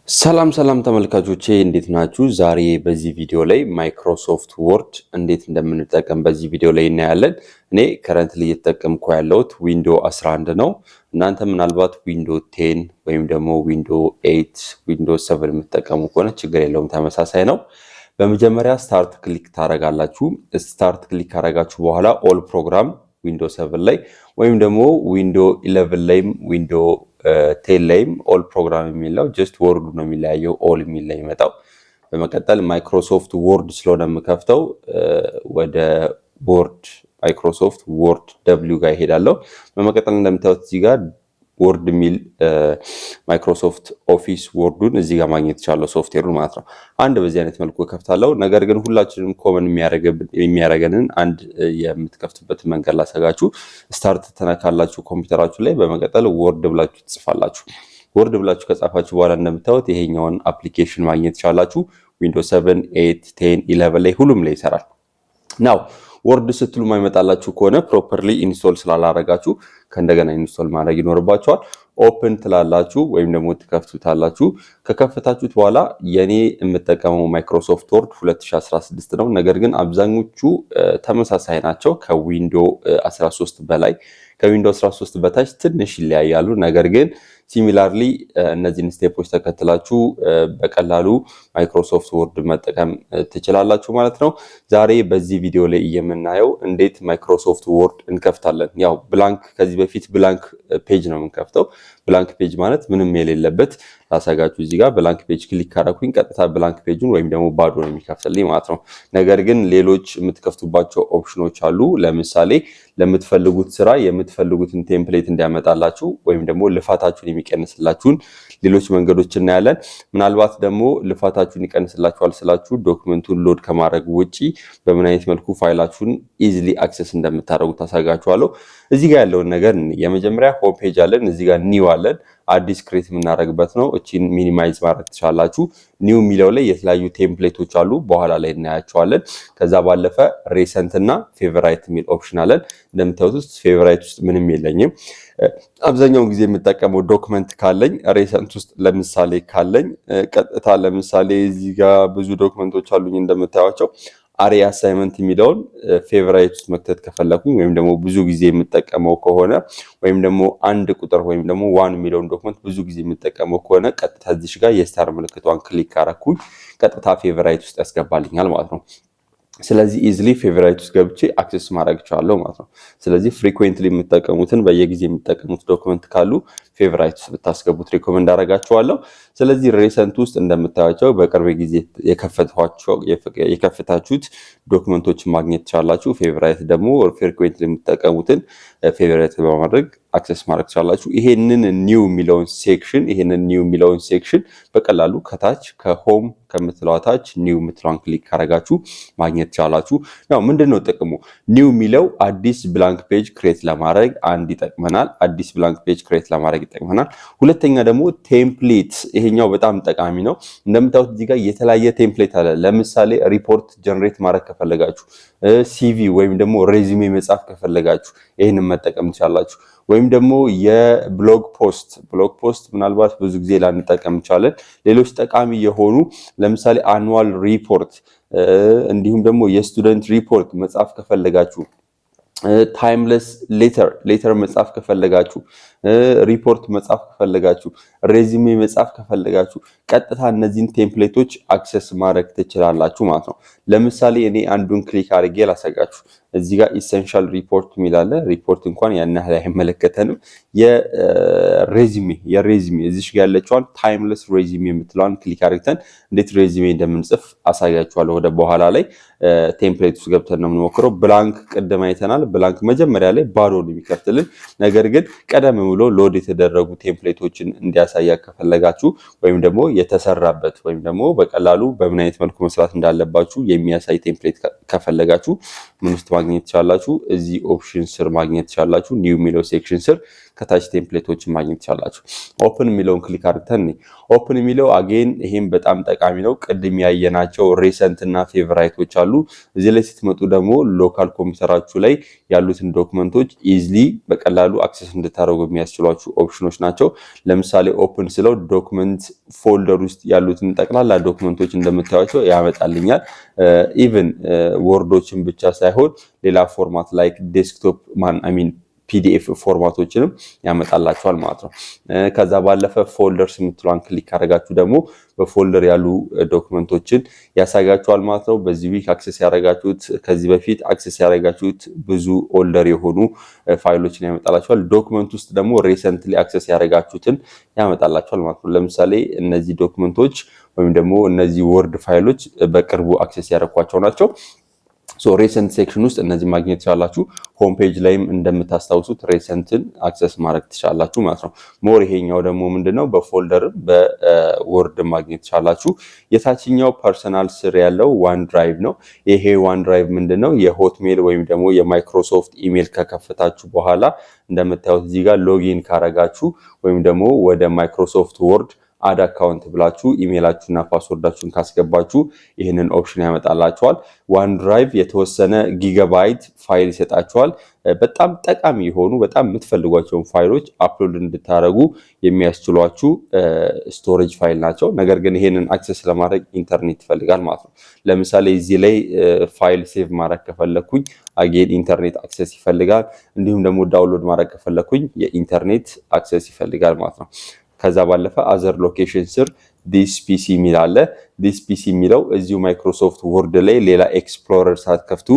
ሰላም ሰላም ተመልካቾቼ፣ እንዴት ናችሁ? ዛሬ በዚህ ቪዲዮ ላይ Microsoft Word እንዴት እንደምንጠቀም በዚህ ቪዲዮ ላይ እናያለን። እኔ currently እየተጠቀምኩ ያለሁት Window 11 ነው። እናንተ ምናልባት Window 10 ወይም ደግሞ Window 8፣ Window 7 የምትጠቀሙ ከሆነ ችግር የለውም፣ ተመሳሳይ ነው። በመጀመሪያ start click ታረጋላችሁ። Start click ካረጋችሁ በኋላ all program Window 7 ላይ ወይም ደግሞ Window 11 ላይም Window 10 ላይም all program የሚለው just word ኡ ነው የሚለያየው፣ all የሚል ላይ ይመጣው። በመቀጠል Microsoft Word ስለሆነ የምከፍተው ወደ Word፣ Microsoft Word W ጋር ይሄዳለሁ። በመቀጠል እንደምታዩት እዚህ ጋር Word የሚል Microsoft Office Word ኡን እዚህ ጋር ማግኘት ይቻላል፣ ሶፍትዌሩን ማለት ነው። አንድ በዚህ አይነት መልኩ እከፍታለሁ። ነገር ግን ሁላችንም common የሚያደርገንን አንድ የምትከፍቱበትን መንገድ ላሳያችሁ። Start ትነካላችሁ ኮምፒውተራችሁ ላይ። በመቀጠል Word ብላችሁ ትጽፋላችሁ። Word ብላችሁ ከጻፋችሁ በኋላ እንደምታዩት ይሄኛውን application ማግኘት ትችላላችሁ። Windows 7፣ 8፣ 10፣ 11 ላይ ሁሉም ላይ ይሰራል። Now Word ስትሉ ማይመጣላችሁ ከሆነ properly install ስላላረጋችሁ ከእንደገና install ማድረግ ይኖርባችኋል። Open ትላላችሁ ወይም ደግሞ ትከፍቱታላችሁ። ከከፈታችሁት በኋላ የኔ የምጠቀመው Microsoft Word 2016 ነው። ነገር ግን አብዛኞቹ ተመሳሳይ ናቸው። ከ Window 13 በላይ፣ ከ Window 13 በታች ትንሽ ይለያያሉ። ነገር ግን similarly እነዚህን step ኦች ተከትላችሁ በቀላሉ Microsoft Word መጠቀም ትችላላችሁ ማለት ነው። ዛሬ በዚህ ቪዲዮ ላይ የምናየው እንዴት Microsoft Word እንከፍታለን። ያው blank፣ ከዚህ በፊት blank page ነው የምንከፍተው። Blank page ማለት ምንም የሌለበት፣ ላሳያችሁ። እዚህ ጋር blank page click ካረኩኝ ቀጥታ blank page ኡን ወይም ደግሞ ባዶ ነው የሚከፍትልኝ ማለት ነው። ነገር ግን ሌሎች የምትከፍቱባቸው ኦፕሽኖች አሉ። ለምሳሌ ለምትፈልጉት ስራ የምትፈልጉትን template እንዲያመጣላችሁ ወይም ደግሞ ልፋታችሁን የሚቀንስላችሁን ሌሎች መንገዶች እናያለን። ምናልባት ደግሞ ልፋታችሁን ይቀንስላችኋል ስላችሁ document ኡን load ከማድረግ ውጪ በምን አይነት መልኩ ፋይላችሁን easily access እንደምታደርጉት አሳያችኋለሁ። እዚህ ጋር ያለውን ነገር የመጀመሪያ home page አለን። እዚህ ጋር new አለን። አዲስ create የምናደርግበት ነው። እቺን minimize ማድረግ ትችላላችሁ። New የሚለው ላይ የተለያዩ template ኦች አሉ፣ በኋላ ላይ እናያቸዋለን። ከዛ ባለፈ recent እና favorite የሚል option አለን። እንደምታዩት ውስጥ favorite ውስጥ ምንም የለኝም። አብዛኛውን ጊዜ የምጠቀመው document ካለኝ recent ውስጥ ለምሳሌ ካለኝ ቀጥታ፣ ለምሳሌ እዚህ ጋር ብዙ document ኦች አሉኝ፣ እንደምታዩቸው አሬ assignment የሚለውን favorite ውስጥ መክተት ከፈለኩኝ ወይም ደግሞ ብዙ ጊዜ የምጠቀመው ከሆነ ወይም ደግሞ አንድ ቁጥር ወይም ደግሞ one የሚለውን document ብዙ ጊዜ የምጠቀመው ከሆነ ቀጥታ እዚሽ ጋር የ star ምልክቷን click ካረኩኝ ቀጥታ favorite ውስጥ ያስገባልኛል ማለት ነው። ስለዚህ easily favorite ውስጥ ገብቼ access ማድረግ እችላለሁ ማለት ነው። ስለዚህ frequently የምትጠቀሙትን፣ በየጊዜ የምትጠቀሙት document ካሉ favorite ውስጥ ብታስገቡት recommend አደርጋችኋለሁ። ስለዚህ recent ውስጥ እንደምታያቸው በቅርብ ጊዜ የከፈታችሁት document ኦችን ማግኘት ትችላላችሁ። Favorite ደግሞ frequently የምትጠቀሙትን favorite በማድረግ access ማድረግ ትችላላችሁ። ይሄንን new የሚለውን section በቀላሉ ከታች ከ home ከምትለዋ ታች new የምትለዋን click ካረጋችሁ ማግኘት ትችላላችሁ። ያው ምንድን ነው ጥቅሙ? New የሚለው አዲስ blank page create ለማድረግ አንድ ይጠቅመናል። አዲስ blank page create ለማድረግ ይጠቅመናል። ሁለተኛ ደግሞ template፣ ይሄኛው በጣም ጠቃሚ ነው። እንደምታዩት እዚህ ጋር የተለያየ template አለ። ለምሳሌ report generate ማድረግ ከፈለጋችሁ፣ CV ወይም ደግሞ resume መጻፍ ከፈለጋችሁ ይህንን መጠቀም ትችላላችሁ። ወይም ደግሞ የ blog post፣ blog post ምናልባት ብዙ ጊዜ ላንጠቀም እንችላለን። ሌሎች ጠቃሚ የሆኑ ለምሳሌ annual report፣ እንዲሁም ደግሞ የ student report መጻፍ ከፈለጋችሁ፣ timeless letter መጻፍ ከፈለጋችሁ፣ ሪፖርት መጻፍ ከፈለጋችሁ፣ resume መጻፍ ከፈለጋችሁ ቀጥታ እነዚህን template ኦች access ማድረግ ትችላላችሁ ማለት ነው። ለምሳሌ እኔ አንዱን click አድርጌ ላሳያችሁ። እዚህ ጋር essential report የሚል አለ። ሪፖርት እንኳን ያን ያህል አይመለከተንም። የ resume እዚሽ ጋር ያለችዋን timeless resume የምትለዋን click አድርገን እንዴት resume እንደምንጽፍ አሳያችኋለሁ። ወደ በኋላ ላይ template ውስጥ ገብተን ነው የምንሞክረው። Blank ቅድም አይተናል። Blank መጀመሪያ ላይ ባዶ ነው የሚከፍትልን። ነገር ግን ቀደም ብሎ load የተደረጉ template ኦችን እንዲያሳያ ከፈለጋችሁ ወይም ደግሞ የተሰራበት ወይም ደግሞ በቀላሉ በምን አይነት መልኩ መስራት እንዳለባችሁ የሚያሳይ template ከፈለጋችሁ ምን ውስጥ ማግኘት ትችላላችሁ? እዚህ option ስር ማግኘት ትችላላችሁ። New የሚለው section ስር ከታች template ኦችን ማግኘት ትችላላችሁ። Open የሚለውን click አድርገን፣ open የሚለው again ይሄም በጣም ጠቃሚ ነው። ቅድም ያየናቸው recent እና favorite ኦች አሉ። እዚህ ላይ ስትመጡ ደግሞ local ኮምፒውተራችሁ ላይ ያሉትን document ኦች easily በቀላሉ access እንድታደርጉ የሚያስችሏችሁ ኦፕሽኖች ናቸው። ለምሳሌ open ስለው document folder ውስጥ ያሉትን ጠቅላላ document ኦች እንደምታዩቸው ያመጣልኛል። Even Word ኦችን ብቻ ሳይሆን ሌላ format like desktop ማን I mean PDF format ኦችንም ያመጣላችኋል ማለት ነው። ከዛ ባለፈ folders የምትለዋን click ካደረጋችሁ ደግሞ በ folder ያሉ document ኦችን ያሳያችኋል ማለት ነው። በዚህ week access ያደረጋችሁት፣ ከዚህ በፊት access ያደረጋችሁት ብዙ older የሆኑ ፋይሎችን ያመጣላችኋል። Document ውስጥ ደግሞ recently access ያደረጋችሁትን ያመጣላችኋል ማለት ነው። ለምሳሌ እነዚህ document ኦች ወይም ደግሞ እነዚህ Word ፋይሎች በቅርቡ access ያደረኳቸው ናቸው። So recent section ውስጥ እነዚህ ማግኘት ትችላላችሁ። Home page ላይም እንደምታስታውሱት recent ን access ማድረግ ትችላላችሁ ማለት ነው። More ይሄኛው ደግሞ ምንድነው በ folder በ Word ማግኘት ትችላላችሁ። የታችኛው personal ስር ያለው OneDrive ነው። ይሄ OneDrive ምንድነው የ Hotmail ወይም ደግሞ የ Microsoft email ከከፈታችሁ በኋላ እንደምታዩት እዚህ ጋር login ካረጋችሁ ወይም ደግሞ ወደ Microsoft Word add account ብላችሁ email ኣችሁና password ኣችሁን ካስገባችሁ ይህንን option ያመጣላችኋል። OneDrive የተወሰነ gigabyte file ይሰጣችኋል። በጣም ጠቃሚ የሆኑ በጣም የምትፈልጓቸውን ፋይሎች upload እንድታደርጉ የሚያስችሏችሁ storage file ናቸው። ነገር ግን ይሄንን access ለማድረግ ኢንተርኔት ይፈልጋል ማለት ነው። ለምሳሌ እዚህ ላይ file save ማድረግ ከፈለግኩኝ again internet access ይፈልጋል። እንዲሁም ደግሞ download ማድረግ ከፈለግኩኝ የ internet access ይፈልጋል ማለት ነው። ከዛ ባለፈ other location ስር This PC የሚል አለ። This PC የሚለው እዚሁ Microsoft Word ላይ ሌላ explorer ሳትከፍቱ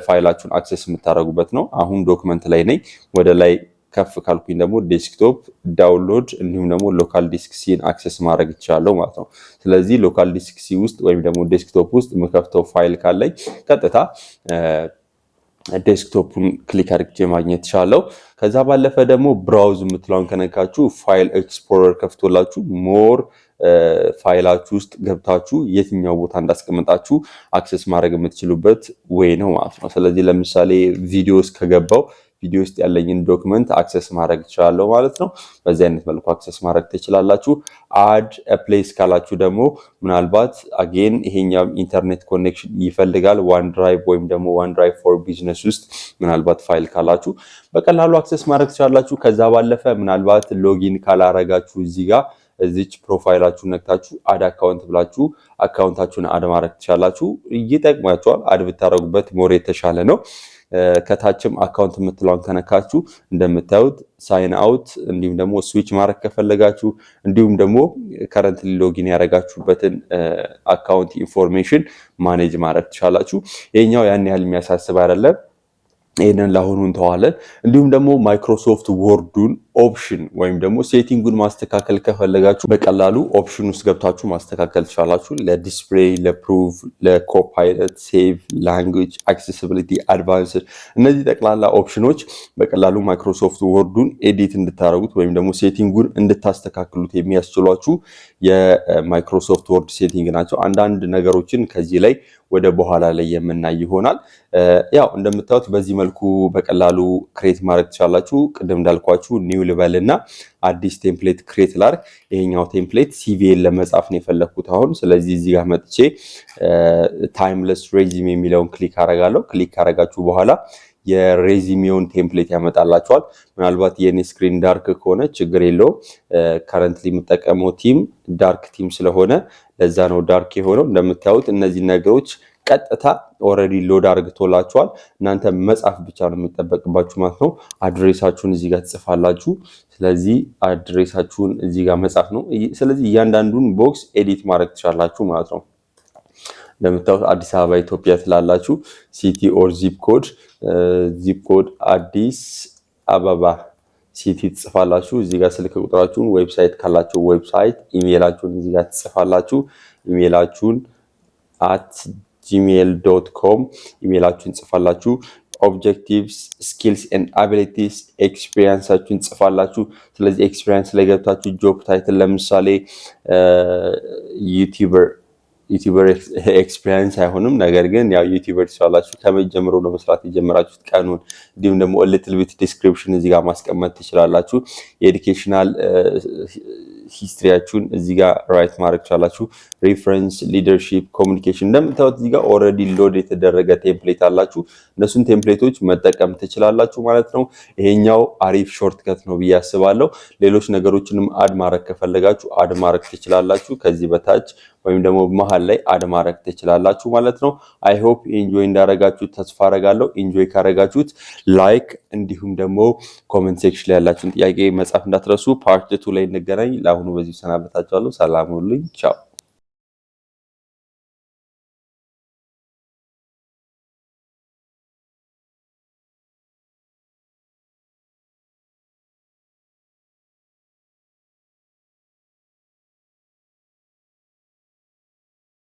ፋይላችሁን access የምታደርጉበት ነው። አሁን document ላይ ነኝ። ወደ ላይ ከፍ ካልኩኝ ደግሞ desktop፣ download እንዲሁም ደግሞ local disk C ን access ማድረግ እችላለሁ ማለት ነው። ስለዚህ local disk C ውስጥ ወይም ደግሞ desktop ውስጥ የምከፍተው ፋይል ካለኝ ቀጥታ desktop ኡን click አድርጌ ማግኘት እችላለሁ። ከዛ ባለፈ ደግሞ browse የምትለውን ከነካችሁ file explorer ከፍቶላችሁ more ፋይላችሁ ውስጥ ገብታችሁ የትኛው ቦታ እንዳስቀመጣችሁ access ማድረግ የምትችሉበት way ነው ማለት ነው። ስለዚህ ለምሳሌ ቪዲዮ ውስጥ ከገባው ቪዲዮ ውስጥ ያለኝን document access ማድረግ እችላለሁ ማለት ነው። በዚህ አይነት መልኩ access ማድረግ ትችላላችሁ። Add place ካላችሁ ደግሞ ምናልባት again ይሄኛው internet connection ይፈልጋል። OneDrive ወይም ደግሞ OneDrive for Business ውስጥ ምናልባት ፋይል ካላችሁ በቀላሉ access ማድረግ ትችላላችሁ። ከዛ ባለፈ ምናልባት login ካላረጋችሁ እዚህ ጋር እዚች profile ኣችሁን ነክታችሁ add account ብላችሁ account ኣችሁን add ማድረግ ትችላላችሁ። ይጠቅማችኋል። Add ብታደረጉበት more የተሻለ ነው። ከታችም account የምትለዋን ከነካችሁ እንደምታዩት sign out እንዲሁም ደግሞ switch ማድረግ ከፈለጋችሁ እንዲሁም ደግሞ currently login ያደረጋችሁበትን account information manage ማድረግ ትችላላችሁ። ይሄኛው ያን ያህል የሚያሳስብ አይደለም። ይህንን ለአሁኑ እንተዋለን። እንዲሁም ደግሞ Microsoft Word ኡን option ወይም ደግሞ setting ኡን ማስተካከል ከፈለጋችሁ በቀላሉ option ውስጥ ገብታችሁ ማስተካከል ትችላላችሁ። ለ display፣ ለ proof፣ ለ Copilot፣ save፣ language፣ accessibility፣ advanced እነዚህ ጠቅላላ option ኖች በቀላሉ Microsoft Word ኡን edit እንድታደርጉት ወይም ደግሞ setting ኡን እንድታስተካክሉት የሚያስችሏችሁ የ Microsoft Word setting ናቸው። አንዳንድ ነገሮችን ከዚህ ላይ ወደ በኋላ ላይ የምናይ ይሆናል። ያው እንደምታዩት በዚህ መልኩ በቀላሉ create ማድረግ ትችላላችሁ። ቅድም እንዳልኳችሁ new ልበልና አዲስ template create ላርግ። ይሄኛው template CV ን ለመጻፍ ነው የፈለግኩት አሁን። ስለዚህ እዚህ ጋር መጥቼ timeless resume የሚለውን click አረጋለሁ። Click ካረጋችሁ በኋላ የ resume ውን template ያመጣላችኋል። ምናልባት የኔ screen dark ከሆነ ችግር የለውም። Currently የምጠቀመው theme dark theme ስለሆነ ለዛ ነው dark የሆነው። እንደምታዩት እነዚህ ነገሮች ቀጥታ already load አርግቶላችኋል። እናንተ መጻፍ ብቻ ነው የሚጠበቅባችሁ ማለት ነው። Address ኣችሁን እዚህ ጋር ትጽፋላችሁ። ስለዚህ address ኣችሁን እዚህ ጋር መጻፍ ነው። ስለዚህ እያንዳንዱን box edit ማድረግ ትችላላችሁ ማለት ነው። እንደምታዩት አዲስ አበባ ኢትዮጵያ ትላላችሁ። City or zip code፣ zip code አዲስ አበባ city ትጽፋላችሁ። እዚህ ጋር ስልክ ቁጥራችሁን፣ website ካላችሁ website፣ ኢሜይላችሁን እዚህ ጋር ትጽፋላችሁ። ኢሜይላችሁን @gmail.com ኢሜይላችሁን ጽፋላችሁ። Objectives፣ skills and abilities፣ experience ኣችሁን ጽፋላችሁ። ስለዚህ experience ላይ ገብታችሁ job title ለምሳሌ YouTuber YouTuber experience አይሆንም። ነገር ግን ያው YouTuber ትችላላችሁ። ከመጀመሩ ነው መስራት የጀመራችሁት ቀኑን፣ እንዲሁም ደግሞ little bit description እዚህ ጋር ማስቀመጥ ትችላላችሁ። የ educational history ያችሁን እዚህ ጋር write ማድረግ ትችላላችሁ። Reference፣ leadership፣ communication እንደምታዩት እዚህ ጋር already load የተደረገ template አላችሁ። እነሱን template ኦች መጠቀም ትችላላችሁ ማለት ነው። ይሄኛው አሪፍ shortcut ነው ብዬ አስባለሁ። ሌሎች ነገሮችንም add ማድረግ ከፈለጋችሁ add ማድረግ ትችላላችሁ። ከዚህ በታች ወይም ደግሞ መሀል ላይ add ማድረግ ትችላላችሁ ማለት ነው። I hope enjoy እንዳረጋችሁት ተስፋ አረጋለሁ። Enjoy ካረጋችሁት like እንዲሁም ደግሞ comment section ላይ ያላችሁን ጥያቄ መጻፍ እንዳትረሱ። Part 2 ላይ እንገናኝ። ለአሁኑ በዚሁ ሰናበታችኋለሁ። ሰላም ሁኑልኝ። ቻው።